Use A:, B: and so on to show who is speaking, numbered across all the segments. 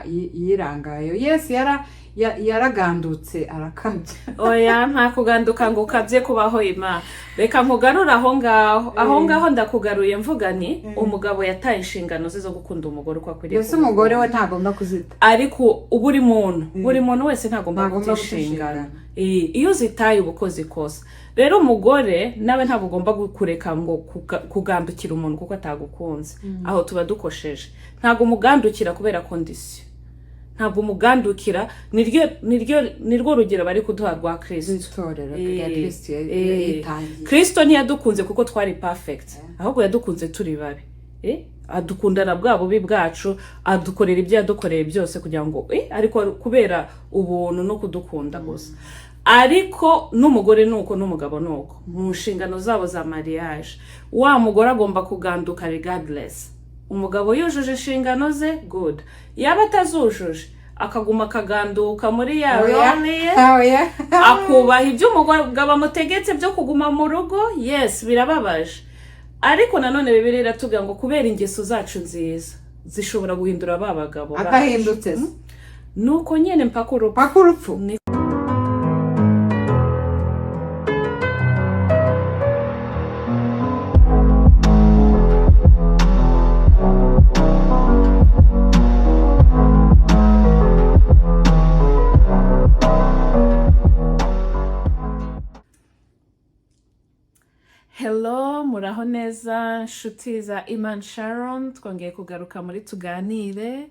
A: Yirangaye. Yes, yaragandutse arakabya.
B: Oya, nta kuganduka ngo ukabye kubaho. Ima, reka nkugarure aho ngaho, aho ngaho ndakugaruye mvuga ni umugabo yataye inshingano ze zo gukunda umugore uko akwiriye
A: Mbese umugore we
B: kumukunda.
A: ntagomba kuzita?
B: Ariko buri muntu, buri muntu wese ntagomba
A: Ntagomba
B: guta
A: guta
B: inshingano.
A: inshingano.
B: Iyo uzitaye uba ukoze ikosa. Rero umugore nawe ntabwo ugomba kureka ngo kugandukira umuntu kuko atagukunze. Aho tuba dukosheje. Ntabwo umugandukira kubera condition, ntabwo umugandukira. Nirwo rugero bari kuduha rwa Kristo.
A: Itorero rya Kristo yitangiye.
B: Kristo ntiyadukunze kuko twari perfect, ahubwo yadukunze turi babi. Adukundana bwa bubi bwacu, adukorera ibyo yadukoreye byose kugira ngo ariko kubera ubuntu no kudukunda gusa. Ariko n'umugore ni uko, n'umugabo ni uko, mu nshingano zabo za mariage wa mugore agomba kuganduka regardless. Umugabo yujuje inshingano ze, good. Yaba atazujuje, akaguma akaganduka muri ya
A: Oya.
B: role ye,
A: Oya.
B: akubaha ibyo umugabo amutegetse byo kuguma mu rugo. Yes, birababaje, ariko nanone Bibiliya iratubwira ngo kubera ingeso zacu nziza zishobora guhindura ba bagabo bacu.
A: Adahindutse se?
B: Nuko nyine, mpaka urupfu.
A: Paka urupfu.
B: Hello, muraho neza nshuti za Iman Sharon. Twongeye kugaruka muri Tuganire.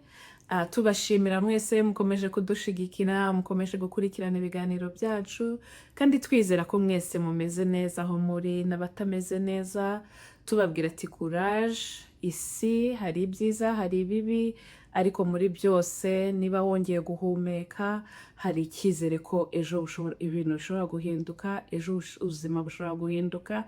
B: Tubashimira mwese mukomeje kudushigikira, mukomeje gukurikirana ibiganiro byacu, kandi twizera ko mwese mumeze neza aho muri, n'abatameze neza tubabwira ati courage. Isi hari ibyiza, hari ibibi, ariko muri byose niba wongeye guhumeka hari icyizere ko ejo ibintu bishobora guhinduka, ejo ubuzima bushobora guhinduka,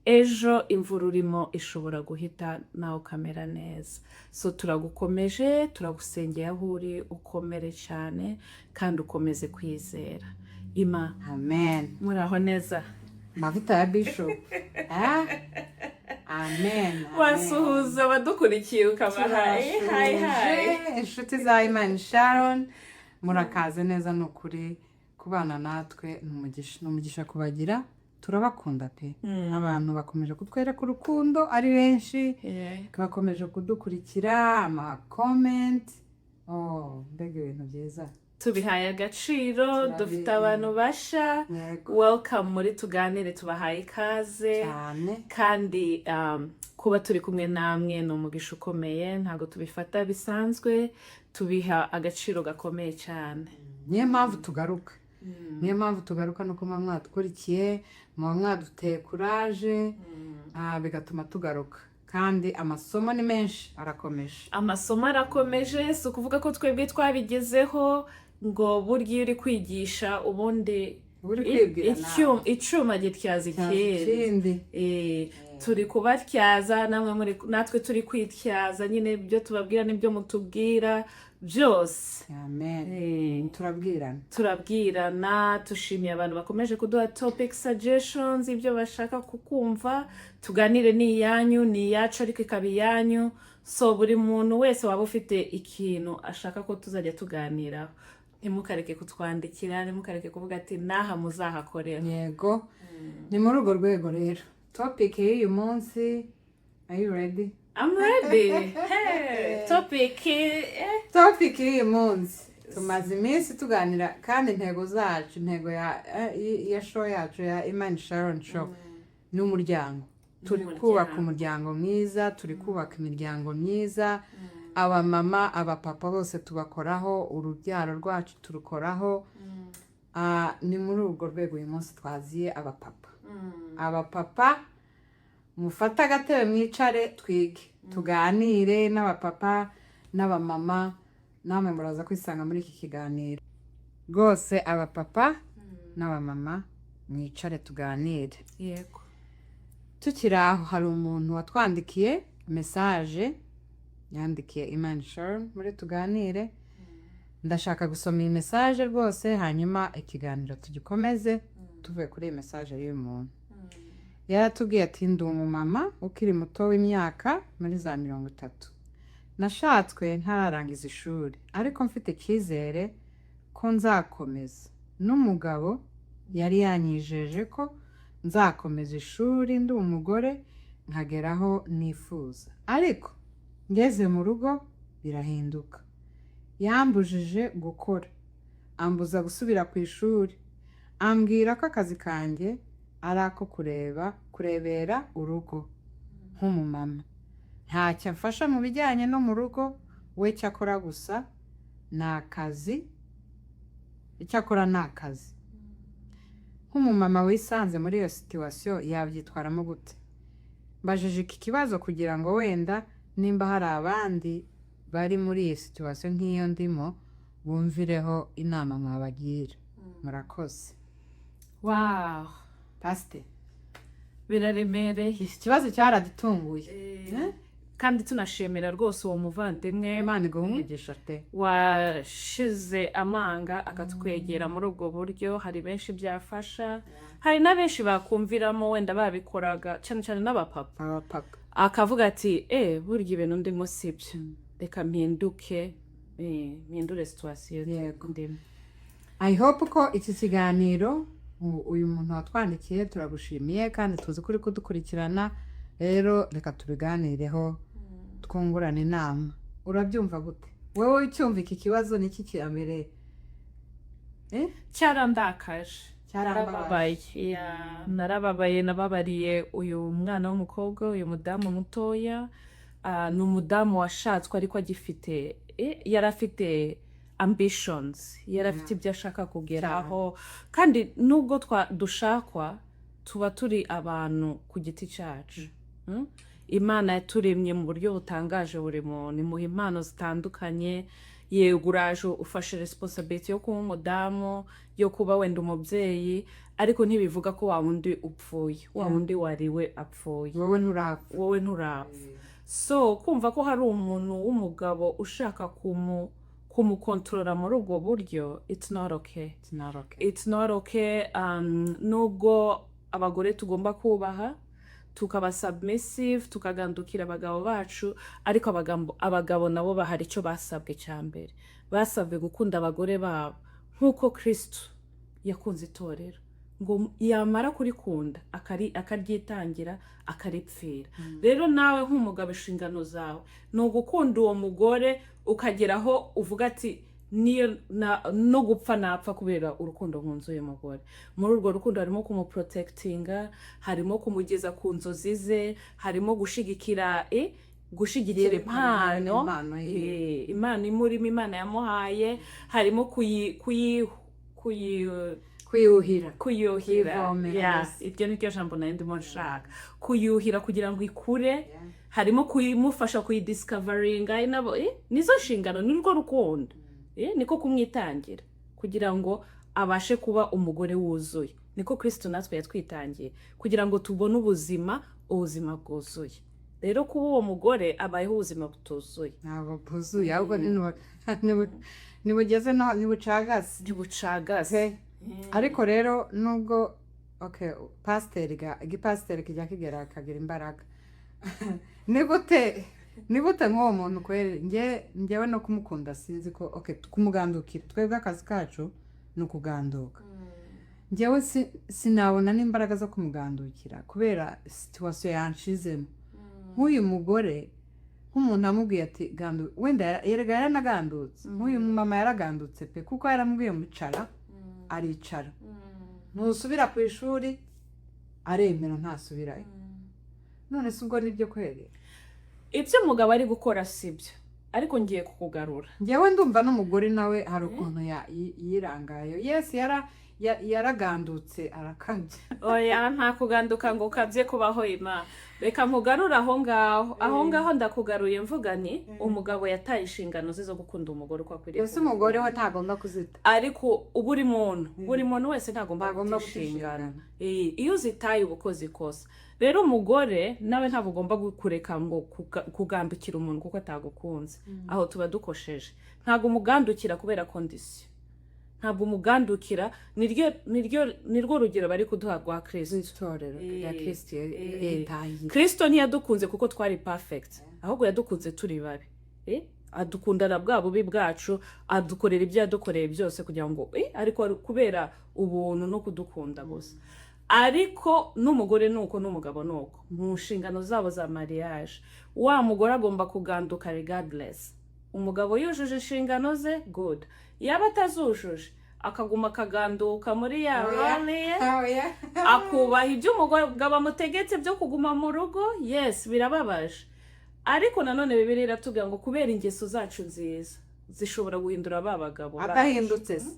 B: ejo imvura urimo ishobora guhita nawe ukamera neza. So turagukomeje, turagusengeye aho uri, ukomere cyane kandi ukomeze kwizera Ima.
A: Amen.
B: Muraho neza.
A: Amavuta ya bishop. Ah? Amen, amen.
B: Wasuhuza abadukurikiye ukabaha hi hi.
A: Turabashuje, inshuti za Imana Sharon, murakaze neza. Ni ukuri kubana natwe ni umugisha, ni umugisha kubagira. Turabakunda pe. Abantu bakomeje kutwereka urukundo ari benshi, bakomeje kudukurikira, ama comment, oh, mbega ibintu byiza!
B: Tubihaye agaciro. Dufite abantu basha. Welcome muri Tuganire, tubahaye ikaze.
A: Cyane.
B: Kandi kuba turi kumwe namwe ni umugisha ukomeye. Ntabwo tubifata bisanzwe, tubiha agaciro gakomeye cyane.
A: Niyo mpamvu tugaruka, niyo mpamvu tugaruka, nuko muba mwadukurikiye, muba mwaduteye courage, bigatuma tugaruka. Kandi amasomo ni menshi, arakomeje.
B: Amasomo arakomeje. Si ukuvuga ko twebwe twabigezeho, ngo burya iyo uri kwigisha ubundi
A: Uba uri kwibwira nawe.
B: Icyuma gityaza ikindi.
A: Ikindi.
B: Turi kubatyaza, namwe muri natwe turi kwityaza nyine. Ibyo tubabwira n'ibyo mutubwira byose.
A: Amen. Turabwirana.
B: Turabwirana. Tushimiye abantu bakomeje kuduha topic suggestions, ibyo bashaka kukumva. Tuganire ni iyanyu, ni iyacu ariko ikaba iyanyu. So buri muntu wese waba ufite ikintu ashaka ko tuzajya tuganiraho, ntimukareke kutwandikira, ntimukareke kuvuga ati n'aha muzahakorera.
A: Yego, ni muri urwo rwego rero topic y'uyu munsi, are you ready?
B: I'm ready. Hey, topic.
A: Topic y'uyu munsi, tumaze iminsi tuganira, kandi intego zacu, intego ya show yacu ya Imani Sharon Show ni umuryango. Turi
B: Umuryango.
A: kubaka umuryango mwiza, turi kubaka imiryango myiza. Abamama, abapapa bose tubakoraho, urubyaro rwacu turukoraho. Ni muri urwo rwego uyu munsi twaziye abapapa. Abapapa, mufate agatebe mwicare, twige, tuganire n'abapapa n'abamama. Namwe muraza kwisanga muri iki kiganiro rwose. Abapapa n'abamama, mwicare tuganire. Tukiri aho, hari umuntu watwandikiye message, yandikiye Imani Sharon muri Tuganire. Ndashaka gusoma iyi message rwose, hanyuma ikiganiro tugikomeze tuvuye kuri iyi message y'uyu muntu. Yaratubwiye ati: "Ndi umumama ukiri muto w'imyaka muri za 30. Nashatswe ntararangiza ishuri, ariko mfite icyizere ko nzakomeza. N'umugabo yari yanyijeje ko nzakomeza ishuri ndi umugore, nkagera aho nifuza. Ariko ngeze mu rugo birahinduka. Yambujije gukora, ambuza gusubira ku ishuri, ambwira ko akazi kanjye ari ako kureba kurebera urugo nk'umumama. Ntacyo amfasha mu bijyanye no mu rugo. We icyo akora gusa ni akazi, icyo akora ni akazi. Nk'umumama wisanze muri iyo situation, yabyitwaramo gute? Mbajije iki kibazo kugira ngo wenda nimba hari abandi bari muri iyi situation nk'iyo ndimo, bumvireho inama mwabagira. Murakoze.
B: Wow.
A: Pasite.
B: Biraremereye.
A: Iki kibazo cyaradutunguye. Eh?
B: Kandi tunashimira rwose uwo muvandimwe.
A: Imana iguhe umugisha te.
B: Washize amanga akatwegera muri ubwo buryo. Hari benshi byafasha, hari na benshi bakumviramo wenda babikoraga, cyane cyane n'abapapa.
A: Abapapa.
B: Akavuga ati: "Burya ibintu ndimo si byo, reka mpinduke, mpindure situation ndimo."
A: I hope ko iki kiganiro, uyu muntu watwandikiye, turagushimiye kandi tuzi ko uri kudukurikirana. Rero reka tubiganireho, twungurane inama. Urabyumva gute wowe ucyumva iki kibazo? Ni iki kiyamereye?
B: Cyarandakaje.
A: Cyarambabaje.
B: Narababaye. Yeah, narababaye, nababariye uyu mwana w'umukobwa, uyu mudamu mutoya. Ni umudamu washatswe ariko agifite, yari afite ambitions, yari afite ibyo ashaka kugeraho. Kandi nubwo twa dushakwa, tuba turi abantu ku giti cyacu. Imana yaturemye mu buryo butangaje, buri muntu imuha impano zitandukanye. Yego, uraje ufashe responsibility yo kuba umudamu, yo kuba wenda umubyeyi, ariko ntibivuga ko wa wundi upfuye, wa wundi wariwe apfuye.
A: Wowe nturapfa.
B: Wowe nturapfa. So kumva ko hari umuntu w'umugabo ushaka kumukontorora muri ubwo buryo, it's not okay.
A: It's not okay.
B: It's not okay. Nubwo abagore tugomba kubaha, tukaba submissive, tukagandukira abagabo bacu, ariko abagabo nabo bahari icyo basabwe cya mbere: basabwe gukunda abagore babo nk'uko Kristo yakunze itorero, ngo yamara kurikunda akaryitangira, akaripfira. Rero nawe nk'umugabo, inshingano zawe ni ugukunda uwo mugore, ukagera aho uvuga ati: "Niyo no gupfa napfa kubera urukundo nkunze uyu mugore." Muri urwo rukundo harimo kumuprotectinga, harimo kumugeza ku nzozi ze, harimo gushigikira impano.
A: Impano ye.
B: Impano imurimo, Imana yamuhaye, harimo kuyi kuyi kuyi
A: Kuyuhira.
B: Kuyuhira.
A: Kuyivomera.
B: Yeah,
A: Yes.
B: iryo ni ryo jambo nari ndimo nshaka. Kuyuhira kugira ngo ikure, harimo kuyimufasha kuyidiscoveringa nabo, nizo nshingano, ni rwo rukundo, niko kumwitangira kugira ngo abashe kuba umugore wuzuye. Niko Kristo natwe yatwitangiye kugira ngo tubone ubuzima, ubuzima bwuzuye. Rero kuba uwo mugore abayeho ubuzima butuzuye.
A: Ntabwo bwuzuye, ahubwo ntibugeze no ntibucagase.
B: Ntibucagase.
A: Pe. Ariko rero nubwo, okay, pasiteri ga igipasiteri kijya kigera akagira imbaraga. Ni gute nk'uwo muntu kweri, njyewe no kumukunda sinzi ko, okay, kumugandukira, twebwe akazi kacu ni ukuganduka. Njyewe sinabona n'imbaraga zo kumugandukira kubera situation yanshizemo. Nk'uyu mugore, nk'umuntu amubwiye ati gandu, wenda erega yaranagandutse. Nk'uyu mama yaragandutse pe, kuko yaramubwiye mwicara, aricara. Ntusubira ku ishuri, aremera, ntasubirayo. None se ubwo nibyo kweri?
B: Ibyo umugabo ari gukora si byo, ariko ngiye kukugarura.
A: Njyewe ndumva n'umugore nawe hari ukuntu yirangaye. Yes, yaragandutse arakabya.
B: Oya, nta kuganduka ngo ukabye kubaho. Ima reka nkugarure aho ngaho, aho ngaho ndakugaruye mvuga ni umugabo yataye inshingano ze zo gukunda umugore uko akwiriye.
A: Ese umugore we ntagomba kuzita?
B: Ariko buri muntu wese ntagomba
A: Ntagomba
B: guta inshingano.
A: guta.
B: Iyo uzitaye uba ukoze ikosa. Rero umugore nawe ntabwo ugomba kureka ngo kugandukira umuntu kuko atagukunze. Aho tuba dukosheje. Ntabwo umugandukira kubera condition, ntabwo umugandukira. Nirwo rugero bari kuduha rwa Kristo.
A: Itorero rya Kristo yitangiye.
B: Kristo ntiyadukunze kuko twari perfect, ahubwo yadukunze turi babi. Adukundana bwa bubi bwacu, adukorera ibyo yadukoreye byose kugira ngo ariko ari kubera ubuntu no kudukunda gusa. Ariko n'umugore ni uko, n'umugabo ni uko, mu nshingano zabo za mariage wa mugore agomba kuganduka regardless. Umugabo yujuje inshingano ze, good. Yaba atazujuje, akaguma akaganduka muri ya
A: Oya.
B: role ye,
A: Oya.
B: akubaha ibyo umugabo amutegetse byo kuguma mu rugo. Yes, birababaje, ariko nanone Bibiliya iratubwira ngo kubera ingeso zacu nziza zishobora guhindura ba bagabo bacu.
A: Adahindutse se?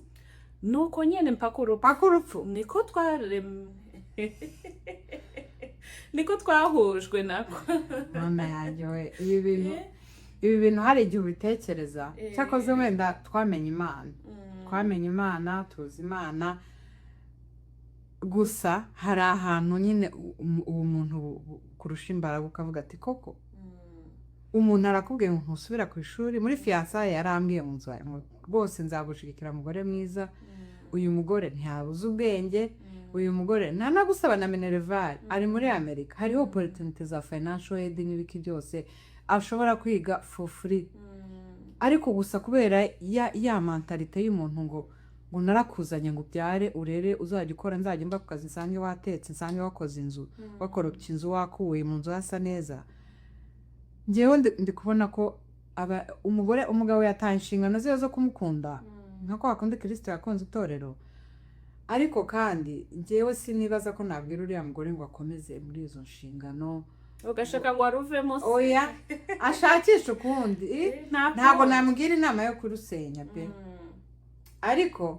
B: Nuko nyine, mpaka urupfu.
A: Paka urupfu.
B: Niko twaremwe, niko twahujwe nako.
A: Mama yanjye we, ibi bintu hari igihe ubitekereza. Cyakoze wenda twamenye Imana, twamenye Imana, tuzi Imana. Gusa hari ahantu nyine ubumuntu kurusha imbaraga, ukavuga ati: "Koko umuntu arakubwiye ngo ntusubira ku ishuri." Muri fiançailles yarambwiye mu nzu ngo: "Rwose nzagushigikira, mugore mwiza." Uyu mugore ntiyabuze ubwenge, uyu mugore ntanagusaba na minerval, ari muri Amerika, hariho opportunity za financial aid n'ibiki byose, ashobora kwiga for free. Ariko gusa kubera ya mentalité y'umuntu ngo narakuzanye ngo ubyare, urere, uzajya ukora, nzajya mba ku kazi nsange watetse, nsange wakoze inzu, wakoropye inzu, wakuye mu nzu hasa neza. Ngewe ndi kubona ko umugore, umugabo yataye inshingano ziwe zo kumukunda nka kwa kundi Kirisito yakunze itorero. Ariko kandi ngewe sinibaza ko nabwira uriya mugore ngo akomeze muri izo nshingano.
B: Ugashaka ngo aruvemo se?
A: Oya, ashakishe ukundi. Ntabwo namugira inama yo kurusenya pe. Ariko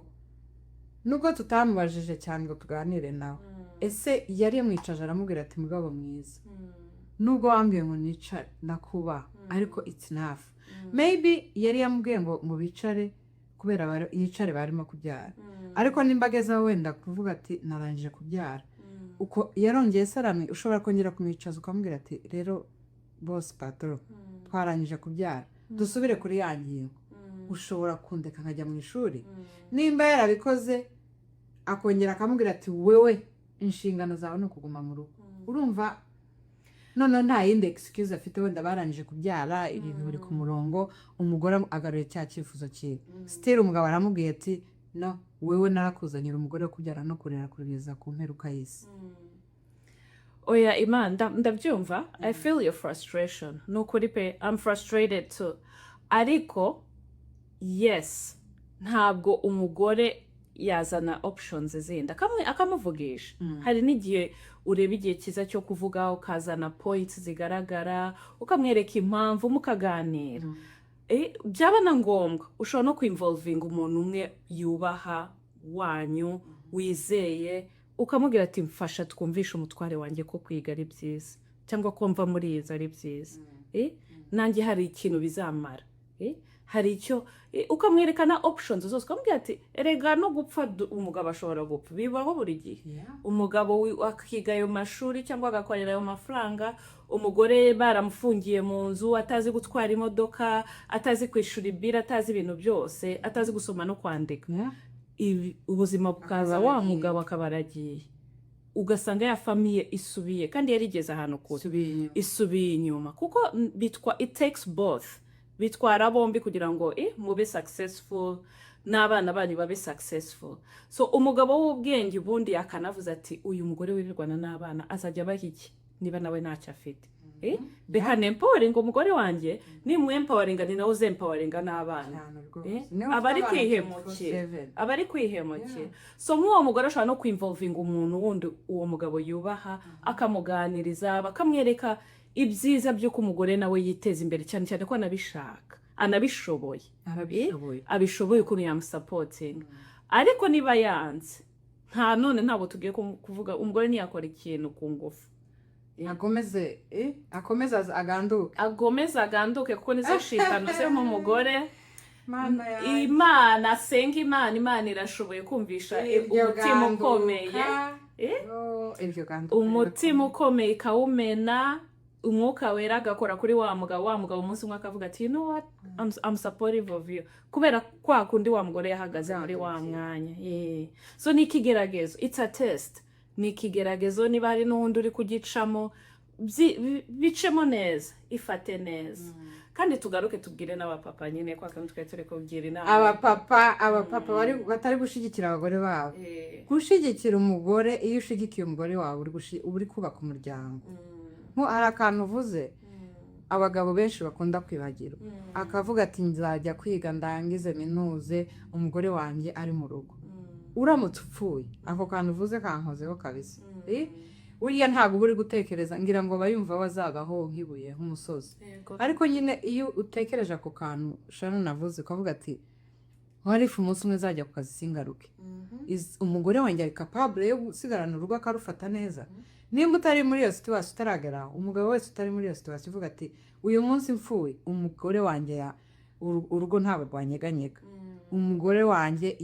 A: nubwo tutamubajije cyane ngo tuganire nawe, ese yari yamwicaje aramubwira ati: "Mugabo mwiza, nubwo wambwiye ngo nicare ndakubaha, ariko it's enough"? Maybe yari yamubwiye ngo bicare kubera yicare barimo kubyara. Ariko nimba agezeho wenda kuvuga ati: "Narangije kubyara," uko yarongeye se aramwe, ushobora kongera kumwicaza ukamubwira ati: "Rero boss, patron, twarangije kubyara, dusubire kuri ya ngingo, ushobora kundeka nkajya mu ishuri?" Nimba yarabikoze, akongera akamubwira ati: "Wewe inshingano zawe ni ukuguma mu rugo," urumva noneho nta yindi excuse afite. Wenda barangije kubyara, ibintu biri ku murongo, umugore agaruye cya cyifuzo cyiwe, still umugabo aramubwiye ati: "No, wewe narakuzanira umugore wo kubyara no kurera kugeza ku mperuka y'isi."
B: Oya Imana, ndabyumva. I feel your frustration, ni ukuri pe. I'm frustrated too. Ariko yes, ntabwo umugore yazana options zindi, akamuvugisha. Hari n'igihe ureba igihe cyiza cyo kuvuga, ukazana points zigaragara, ukamwereka impamvu, mukaganira. Byaba na ngombwa ushobora no kwinvolvinga umuntu umwe yubaha wanyu, wizeye, ukamubwira ati: "Mfasha twumvishe umutware wanjye ko kwiga ari byiza, cyangwa ko mva muri iyi nzu ari byiza. Nanjye hari ikintu bizamara." Hari icyo ukamwereka na options zose, ukamubwira ati: "Erega no gupfa, umugabo ashobora gupfa, bibaho buri gihe." Umugabo akiga ayo mashuri cyangwa agakorera ayo mafaranga, umugore baramufungiye mu nzu, atazi gutwara imodoka, atazi kwishyura ibill, atazi ibintu byose, atazi gusoma no kwandika. Ubuzima bukaza,
A: Akaba
B: wa
A: aragiye.
B: mugabo akaba aragiye, ugasanga ya famille isubiye kandi yarigeze ahantu kure.
A: Subiye inyuma.
B: Isubiye inyuma, kuko bitwa it takes both, bitwara bombi kugira ngo mube successful n'abana banyu babe successful. So umugabo w'ubwenge ubundi akanavuze ati: "Uyu mugore wirirwana n'abana azajya abaha iki niba nawe ntacyo afite? Reka nempoweringa umugore wanjye. Nimwempoweringa, ni nawe uzempoweringa n'abana."
A: Cyane rwose.
B: Eh,
A: Niwe
B: aba ari
A: ufite abana
B: kwihemukira.
A: 24/7.
B: Aba ari kwihemukira. So nk'uwo mugore ashobora no kwinvolvinga umuntu wundi uwo mugabo yubaha, akamuganiriza, bakamwereka ibyiza by'uko umugore nawe yiteza imbere, cyane cyane ko anabishaka, anabishoboye.
A: Arabishoboye.
B: Abishoboye, ukuntu yamusupportinga. Ariko niba yanze, nta none ntabwo tugiye kuvuga umugore ntiyakora ikintu ku ngufu.
A: Akomeze aganduke.
B: Agomeze aganduke, kuko nizo nshingano ze nk'umugore.
A: Mana yanjye.
B: Imana, asenga Imana, Imana irashoboye kumvisha
A: Iryo
B: umutima ukomeye.
A: ganduka.
B: Eh?
A: Oh, iryo ganduka
B: Umutima
A: rirakomeye.
B: ukomeye ikawumena, Umwuka Wera agakora kuri wa mugabo, wa mugabo umunsi umwe akavuga ati: "You know what, I'm supportive of you," kubera kwa kundi wa mugore yahagaze muri wa
A: Gandukira.
B: mwanya. Yeah. So ni ikigeragezo, it's a test, ni ikigeragezo. Niba hari n'uwundi uri kugicamo, Bicemo neza, ifate neza. Kandi tugaruke tubwire n'abapapa nyine, kwa kandi twari turi kubwira inama.
A: Abapapa batari gushyigikira abagore babo. Gushyigikira umugore, iyo ushigikiye umugore wawe, uba uri kubaka umuryango. Nko hari akantu uvuze abagabo benshi bakunda kwibagirwa, akavuga ati: "Nzajya kwiga ndangize minuze, umugore wanjye ari mu rugo." Uramutse upfuye, ako kantu uvuze kankozeho kabisa. Buriya ntabwo uba uri gutekereza, ngira ngo bayumva bazabaho nk'ibuye, nk'umusozi. Ariko nyine iyo utekereje ako kantu Sharon avuze, ukavuga ati: "What if umunsi umwe nzajya ku kazi singaruke? Umugore wanjye ari capable yo gusigarana urugo akarufata neza?" Nimba utari muri iyo situation, utaragera aho, umugabo wese utari muri iyo situation uvuga ati: "Uyu munsi mfuye, umugore wanjye urugo ntabwo rwanyeganyega, umugore wanjye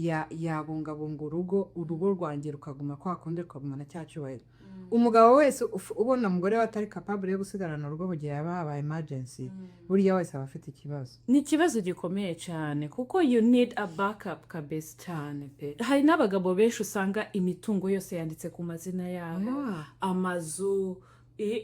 A: yabungabunga urugo, urugo rwanjye rukaguma kwa kundi, rukagumana cya cyubahiro." Umugabo wese ubona umugore we atari capable yo gusigarana urugo mu gihe yaba habaye emergency, burya wese aba afite ikibazo.
B: Ni ikibazo gikomeye cyane, kuko you need a backup kabisa.
A: Cyane pe.
B: Hari n'abagabo benshi usanga imitungo yose yanditse ku mazina yabo, amazu,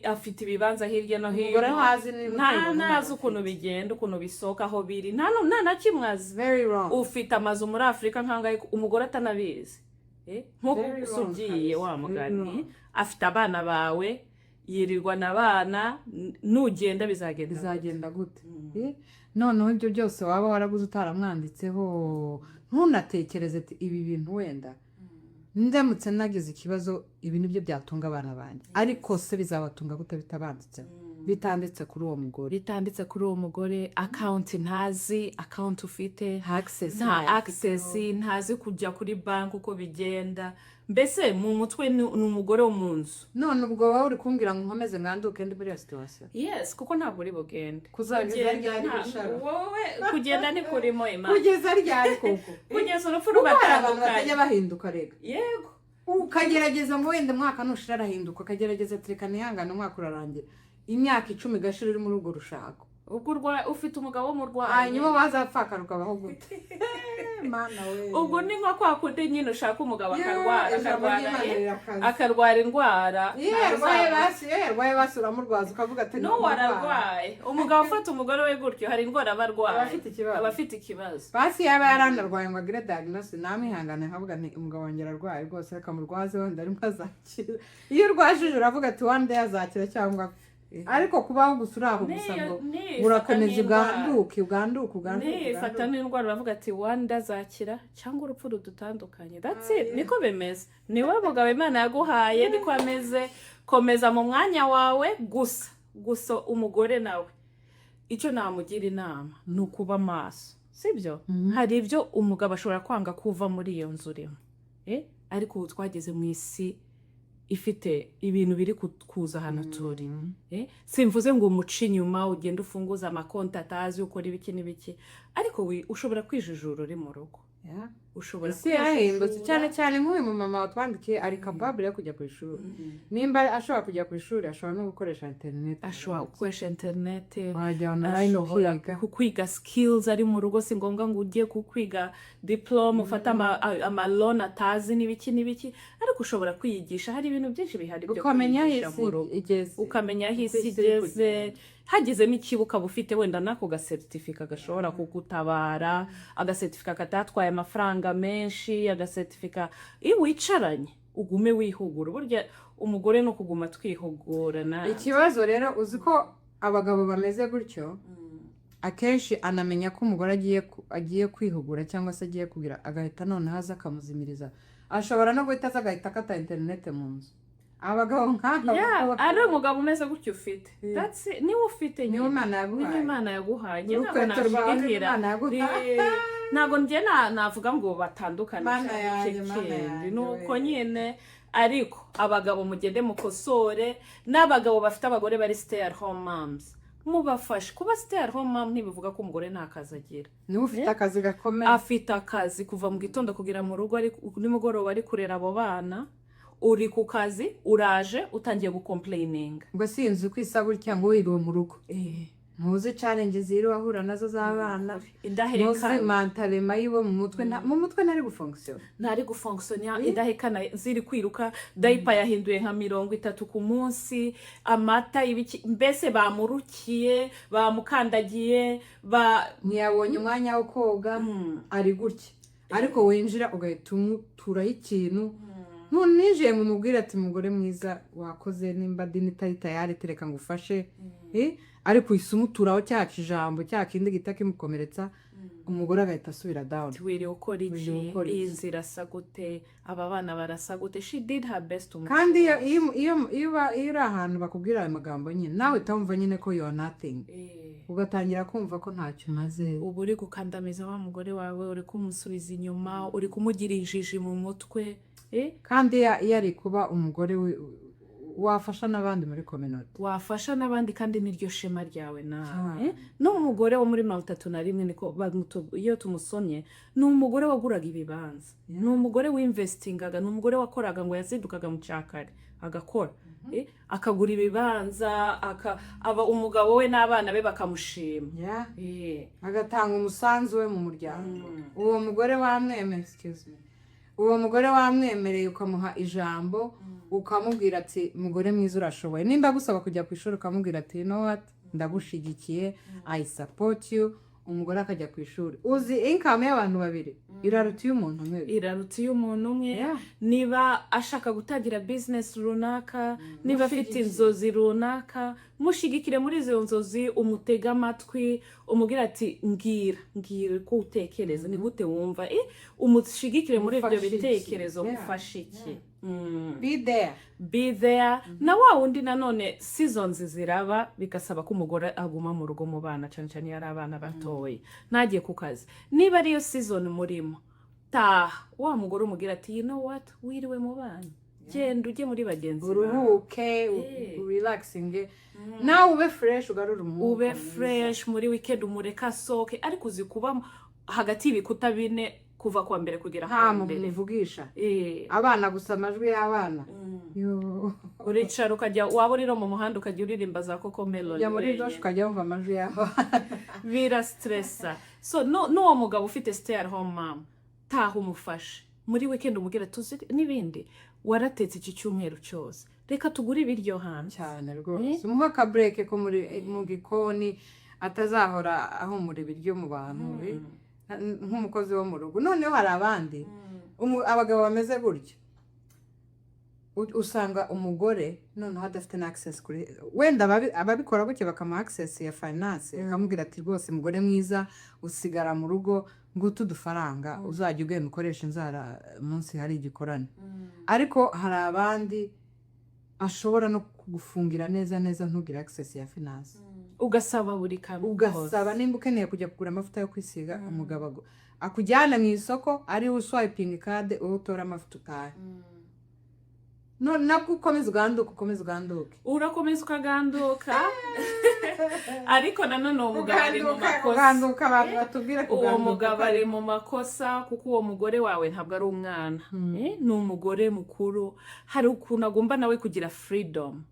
B: afite ibibanza hirya no hino.
A: Umugore ntazi
B: nta
A: n'imitungo.
B: Ntazi ukuntu bigenda, ukuntu bisohoka, aho biri, nta na kimwe azi.
A: Very wrong.
B: Ufite amazu muri Afurika nk'angahe umugore atanabizi? Nk'uko
A: Very
B: gusa
A: wrong,
B: ugiye
A: kabisa.
B: wa mugani,
A: Very wrong.
B: afite abana bawe, yirirwana abana, nugenda bizagenda gute?
A: Bizagenda gute? Noneho ibyo byose waba waraguze utaramwanditseho, ntunatekereze ati: "Ibi bintu wenda ndamutse nagize ikibazo, ibi nibyo byatunga abana banjye." Ariko se bizabatunga gute bitabanditseho, bitanditse kuri uwo mugore?
B: Bitanditse kuri uwo mugore, account ntazi account ufite.
A: Access.
B: Nta access, ntazi kujya kuri banki uko bigenda. Mbese mu mutwe ni umugore wo mu nzu.
A: None ubwo wowe uri kumbwira ngo nkomeze mwanduke ndi muri iyo situation?
B: Yes, kuko ntabwo uri bugende.
A: Kuzageza
B: Kugenda
A: ryari, Bishara?
B: Wowe kugenda ntikurimo, Imana.
A: Kugeza ryari koko?
B: Kugeza urupfu
A: Kuko hari abantu
B: rubatandukanye.
A: batajya bahinduka rega. Ukagerageza ngo wenda umwaka nushira arahinduka, ukagerageza ati: "Reka nihangane." Umwaka urarangira, imyaka 10 igashira uri muri urwo rushako.
B: Ubwo ufite umugabo w'umurwayi.
A: Hanyuma wazapfakara ukabaho gute? Mana we!
B: Ubwo ni nka kwa kundi nyine ushaka umugabo
A: Yewe,
B: akarwara,
A: ijambo
B: akarwara,
A: ry'Imana rirakaze.
B: Akarwara indwara.
A: Iyo
B: ntabwo
A: yarwaye basi, iyo yarwaye basi uramurwaza ukavuga ati:
B: N'uwo ararwaye. Umugabo ufata umugore we gutyo, hari indwara aba arwaye.
A: Aba afite ikibazo.
B: Aba afite ikibazo.
A: Basi yaba yaranarwaye ngo agire diagnosis, namwihangane nkavuga nti: "Umugabo wanjye ararwaye rwose, reka murwaze, wenda arimo azakira." Iyo urwajije uravuga ati: "One day azakira cyangwa apfe." Ariko kubaho gusa uri aho gusa ngo
B: Nifata
A: urakomeza
B: n'indwara.
A: uganduke, uganduke, uganduke,
B: Nifata
A: uganduke.
B: n'indwara, uravuga ati: "One day azakira cyangwa urupfu rudutandukanye." That's it, niko bimeze. Niwe mugabo Imana yaguhaye, niko ameze. Komeza mu mwanya wawe gusa. Gusa umugore nawe icyo namugira inama ni ukuba maso, sibyo? Hari ibyo umugabo ashobora kwanga kuva muri iyo nzu urimo. Ariko ubu twageze mu isi ifite ibintu biri kuza hano turi. Simvuze ngo umuce inyuma, ugende ufunguze amakonti atazi, ukora ibiki n'ibiki, ariko ushobora kwijijura uri mu rugo. Ushobora
A: Isi yarahindutse.
B: kwijijura.
A: Cyane cyane nk'uyu mumama watwandikiye ari capable yo kujya ku ishuri. Nimba ashobora kujya ku ishuri, ashobora no gukoresha interineti.
B: Ashobora gukoresha interineti.
A: Wajya online
B: Ashobora
A: ukiga.
B: Kwiga skills ari mu rugo. Si ngombwa ngo ujye kwiga diplôme, ufate ama loan atazi n'ibiki n'ibiki, ariko ushobora kwiyigisha. Hari ibintu byinshi bihari byo
A: Ukamenya aho
B: kwiyigisha
A: isi
B: mu rugo.
A: igeze.
B: Ukamenya aho isi
A: Uko isi iri
B: igeze. Hagize n'ikiba, ukaba ufite wenda n'ako gacertificat gashobora kugutabara, agacertificat katatwaye amafaranga menshi, agacertificat iyo wicaranye ugume wihugura. Burya umugore ni ukuguma twihugurana.
A: Ikibazo rero, uzi ko abagabo bameze gutyo akenshi anamenya ko umugore agiye kwihugura cyangwa se agiye kugira, agahita noneho aza akamuzimiriza. Ashobora no guhita aza agahita akata interineti mu nzu. Abagabo nk'aba
B: Yeah, ari umugabo umeze gutyo ufite. That's it. Niwe ufite
A: Niwe
B: nyine.
A: Imana yaguhaye.
B: Niwe Imana yaguhaye. Njye ntabwo
A: Urukweto rwawe niwe
B: nashigikira.
A: Imana yaguhaye.
B: Ntabwo njye navuga ngo batandukane
A: Mana
B: cyane
A: yanjye,
B: icyo
A: Mana
B: kindi.
A: yanjye,
B: Nuko
A: we.
B: nyine, ariko abagabo mugende mukosore, n'abagabo bafite abagore bari stay at home moms, mubafashe. Kuba stay at home mom ntibivuga ko umugore nta kazi agira.
A: Niwe ufite akazi gakomeye.
B: Afite akazi kuva mu gitondo kugera mu rugo, ari nimugoroba ari kurera abo bana. Uri ku kazi, uraje utangiye gucomplaininga.
A: Ngo si inzu uko isa gutya, ngo wiriwe mu rugo. Ntuzi challenge ziriwe ahura nazo z'abana, ntuzi
B: Indahekana.
A: Mentalement yiwe mu mutwe mu mutwe ntari gufonctionna.
B: Ntari gufonctionna. Indahekana ziri kwiruka, diaper yahinduye nka 30 ku munsi, amata, ibiki, mbese bamurukiye, bamukandagiye ba
A: Ntiyabonye umwanya wo koga, ari gutya. Ariko winjira ugahita umuturaho ikintu. Ntuninjiye ngo umubwire ati: "Mugore mwiza, wakoze, nimba dinner itari tayari, tereka ngufashe." Ariko uhise umuturaho cya kijambo, cya kindi gihita kimukomeretsa, umugore agahita asubira down.
B: Wiriwe ukora iki?
A: Wiriwe ukora
B: Iyi
A: iki?
B: nzu irasa gute? Aba bana barasa gute? She did her best to
A: Kandi iyo uri ahantu bakubwira ayo magambo nyine, nawe uhita wumva nyine ko you are nothing, ugatangira kumva ko ntacyo umaze.
B: Uba uri gukandamiza wa mugore wawe, uri kumusubiza inyuma, uri kumugira injiji mu mutwe.
A: Kandi iyo ari kuba umugore wafasha n'abandi muri communauté.
B: Wafasha n'abandi, kandi niryo shema ryawe nawe.
A: Cyane.
B: N'umugore wo muri 31 niko iyo tumusomye, ni umugore waguraga ibibanza, ni umugore winvestingaga, ni umugore wakoraga, ngo yazindukaga mu cyakare agakora. Akagura ibibanza, aba umugabo we n'abana be bakamushima.
A: Agatanga umusanzu we mu muryango. Uwo mugore wamwemereye, excuse me, uwo mugore wamwemereye, ukamuha ijambo, ukamubwira ati: "Mugore mwiza, urashoboye." Nimba agusaba kujya ku ishuri, ukamubwira ati: "You know what, ndagushigikiye, I support you." Umugore akajya ku ishuri, uzi income y'abantu babiri iraruta iy'umuntu umwe.
B: Iraruta iy'umuntu umwe. Niba ashaka gutangira business runaka, niba afite
A: Mushyigikire.
B: inzozi runaka, mushigikire muri izo nzozi, umutege amatwi, umubwire ati: "Mbwira, mbwira uko utekereza, ni gute wumva?" Umushigikire muri ibyo
A: Mufashe iki?
B: bitekerezo. Mufashe iki?
A: Be there.
B: Be there. Na wa wundi nanone, seasons ziraba bigasaba ko umugore aguma mu rugo mu bana, cyane cyane iyo ari abana batoya, ntagiye ku kazi. Niba ariyo season murimo, taha wa mugore, umubwira ati: "You know what, wiriwe mu bana, genda ujye muri bagenzi bawe."
A: Uruhuke, urelaxinge, nawe ube fresh, ugarure umwuka
B: Ube
A: mwiza.
B: fresh muri weekend, umureke asohoke. Ariko uzi kuba hagati y'ibikuta bine kuva kuwa mbere kugera
A: Nta
B: kuwa
A: muntu
B: mbere?
A: uvugisha, abana gusa, amajwi y'abana. Yo.
B: Uricara ukajya, waba uri no mu muhanda, ukajya uririmba za Cocomelon.
A: Ujya muri douche ukajya wumva amajwi y'abana.
B: Birastressa. So no, n'uwo mugabo ufite stay at home mom, taha umufashe muri weekend, umubwira tuzi n'ibindi: "Waratetse iki cyumweru cyose, reka tugure ibiryo hanze."
A: Cyane rwose, umuhe akabreak ko muri mu gikoni, atazahora ahumura ibiryo mu bantu, nk'umukozi wo mu rugo. Noneho hari abandi abagabo bameze gutyo. Usanga umugore noneho adafite na access kuri, wenda ababikora gutyo bakamuha access ya finance, akamubwira ati: "Rwose mugore mwiza, usigara mu rugo, ngutu udufaranga uzajya ugenda ukoresha inzara munsi hari igikorane." Ariko hari abandi ashobora no kugufungira neza neza, ntugire access ya finance.
B: Ugasaba buri kamwe
A: Ugasaba
B: kose.
A: nimba ukeneye kujya kugura amavuta yo kwisiga, umugabo akujyana mu isoko, ariwe uswipinga card, wowe utora amavuta utahe. No nabwo ukomeza uganduke, ukomeza uganduke.
B: Urakomeza ukaganduka, ariko nanone uwo mugabo ari mu
A: Uganduka,
B: makosa.
A: uganduka, abantu batubwire
B: Uwo
A: kuganduka.
B: mugabo ari mu makosa, kuko uwo mugore wawe ntabwo ari umwana. Ni umugore mukuru, hari ukuntu agomba nawe kugira freedom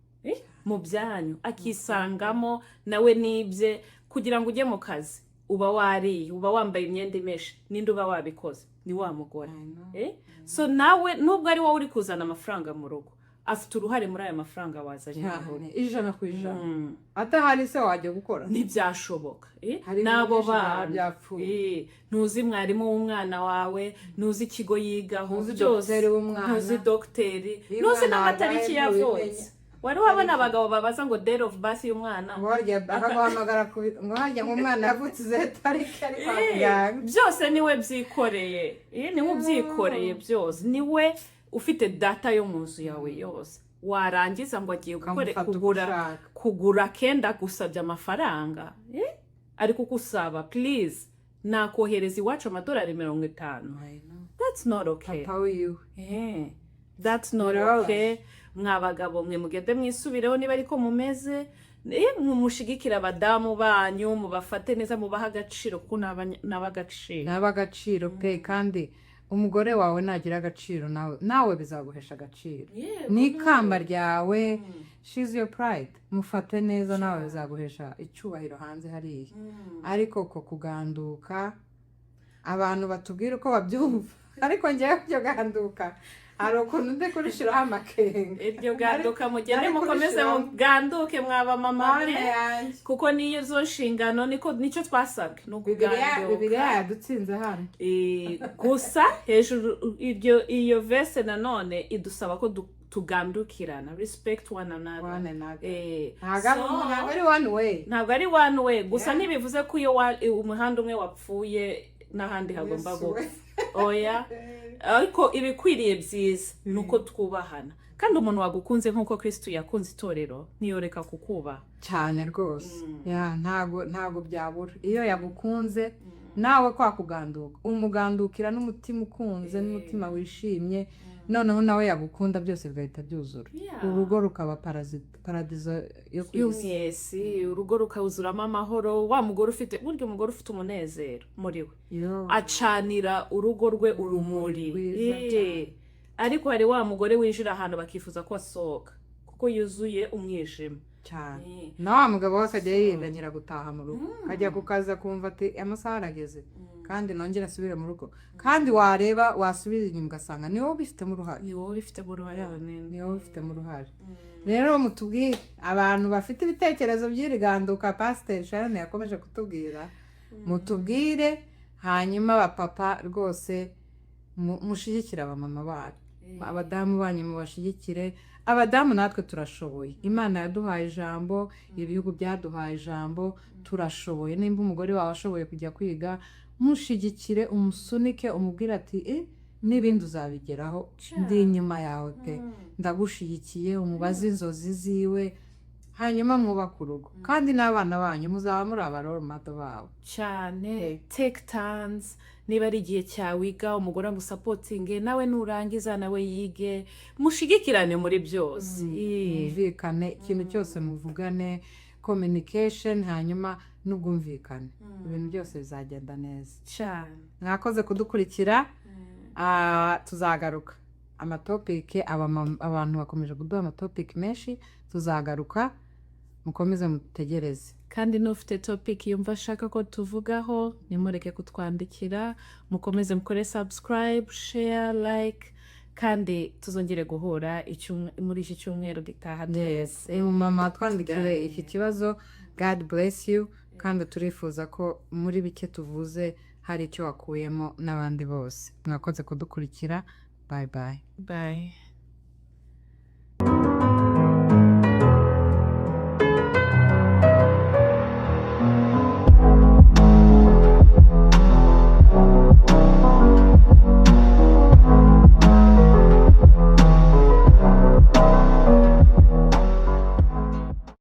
B: mu byanyu, akisangamo nawe n'ibye. Kugira ngo ujye mu kazi, uba wariye, uba wambaye imyenda imeshe. Ninde uba wabikoze? Ni wa mugore.
A: I know.
B: So nawe, nubwo ari wowe uri kuzana amafaranga mu rugo, afite uruhare muri aya mafaranga wazanye mu rugo.
A: Cyane, 100%. Atahari se wajya gukora?
B: Ntibyashoboka.
A: Hari ibintu
B: N'abo
A: byinshi byaba
B: bana
A: byapfuye.
B: Ntuzi mwarimu w'umwana wawe, ntuzi ikigo yigaho,
A: Ntuzi
B: byose.
A: dogiteri w'umwana.
B: Ntuzi dogiteri,
A: Iyo
B: ntuzi
A: umwana
B: n'amatariki
A: arwaye
B: yavutse.
A: ntubimenya.
B: Wari wabona abagabo babaza ngo date of birth y'umwana?
A: Ngo harya akaguhamagara ngo harya ngo umwana yavutse izihe tariki, ari kwa muganga.
B: Byose niwe byikoreye. Niwe ubyikoreye byose, niwe ufite data yo mu nzu yawe yose. Warangiza ngo agiye
A: Ukamufata uko
B: kugura
A: ushaka.
B: kugura kenda, gusabye amafaranga. Ari kugusaba please, nakohereza iwacu amadolari 50.
A: I know.
B: That's not okay.
A: Papa wiwe.
B: That's not
A: Birababaje.
B: okay. Mwa bagabo mwe, mugende mwisubireho niba ariko mumeze. Mushigikire abadamu banyu, mubafate neza, mubahe agaciro, kuko ni ab'agaciro.
A: Ni ab'agaciro pe. Kandi Umugore wawe nagira agaciro, nawe bizaguhesha agaciro. Ni ikamba ryawe, she's your pride. Mufate neza, nawe bizaguhesha icyubahiro hanze hariya. Ariko ko kuganduka, abantu batubwira uko babyumva, ariko ngewe iryo ganduka hari ukuntu ndi kurishiraho amakenga.
B: Iryo ganduka, mugende
A: Nari
B: mukomeze
A: kurishiramo.
B: Muganduke mwaba mama
A: Mana
B: mwe,
A: yanjye.
B: kuko niyo zo nshingano, niko nicyo twasabwe, ni
A: Bibiliya,
B: ukuganduka.
A: Bibiliya yadutsinze hano.
B: Gusa hejuru iryo, iyo verse nanone idusaba ko tugandukirana, respect one another.
A: One another. Ntabwo ari one way.
B: Ntabwo ari one way gusa. Ntibivuze ko iyo umuhanda umwe wapfuye n'ahandi hagomba
A: Yesu we.
B: gupfa, oya. Ariko ibikwiriye byiza ni uko twubahana, kandi umuntu wagukunze nk'uko Kristo yakunze itorero ntiyoreka kukubaha.
A: Cyane rwose. Ya, ntabwo byabura. Iyo yagukunze nawe, kwa kuganduka, umugandukira n'umutima ukunze, n'umutima wishimye, noneho nawe yagukunda, byose bigahita byuzura, urugo rukaba paradizo yo ku isi.
B: Yes, urugo rukuzuramo amahoro. Wa mugore ufite, burya umugore ufite umunezero muri we acanira urugo rwe urumuri.
A: Rwiza cyane.
B: Ariko hari wa mugore winjira ahantu bakifuza ko asohoka kuko yuzuye umwijima.
A: Cyane. Na wa mugabo wese ajya yiyendanyira gutaha mu rugo, akajya ku kazi akumva ati amasaha arageze kandi nongere asubire mu rugo, kandi wareba wasubira inyuma ugasanga ni wowe ubifitemo uruhare.
B: Ni wowe ubifitemo uruhare runini.
A: Ni wowe ubifitemo uruhare. Rero mutubwire, abantu bafite ibitekerezo by'iri ganduka Pasiteri Sharon yakomeje kutubwira, mutubwire. Hanyuma abapapa rwose mushyigikire abamama banyu, abadamu banyu mubashyigikire. Abadamu natwe turashoboye. Imana yaduhaye ijambo, ibihugu byaduhaye ijambo, turashoboye. Nimba umugore wawe ashoboye kujya kwiga, mushyigikire, umusunike, umubwire ati "Eh, n'ibindi uzabigeraho, ndi inyuma yawe pe, ndagushyigikiye." Umubaze inzozi ziwe, hanyuma mwubake urugo, kandi n'abana banyu muzaba muri aba role model babo.
B: Cyane. Take turns. Niba ari igihe cyawe wiga, umugore amusupportinge, nawe nurangiza nawe yige, mushigikirane muri byose.
A: Mwumvikane ikintu cyose, muvugane, communication, hanyuma n'ubwumvikane, ibintu byose bizagenda neza.
B: Cyane.
A: Mwakoze kudukurikira. Tuzagaruka amatopics, abantu bakomeje kuduha amatopics menshi, tuzagaruka, mukomeze mutegereze.
B: Kandi n'ufite topic yumva ashaka ko tuvugaho, nimureke kutwandikira. Mukomeze mukore subscribe, share, like, kandi tuzongere guhura muri iki cyumweru gitaha.
A: Yes, mama twandikire iki kibazo. God bless you, kandi turifuza ko muri bike tuvuze hari icyo wakuyemo n'abandi bose. Mwakoze kudukurikira. Bye bye.
B: Bye.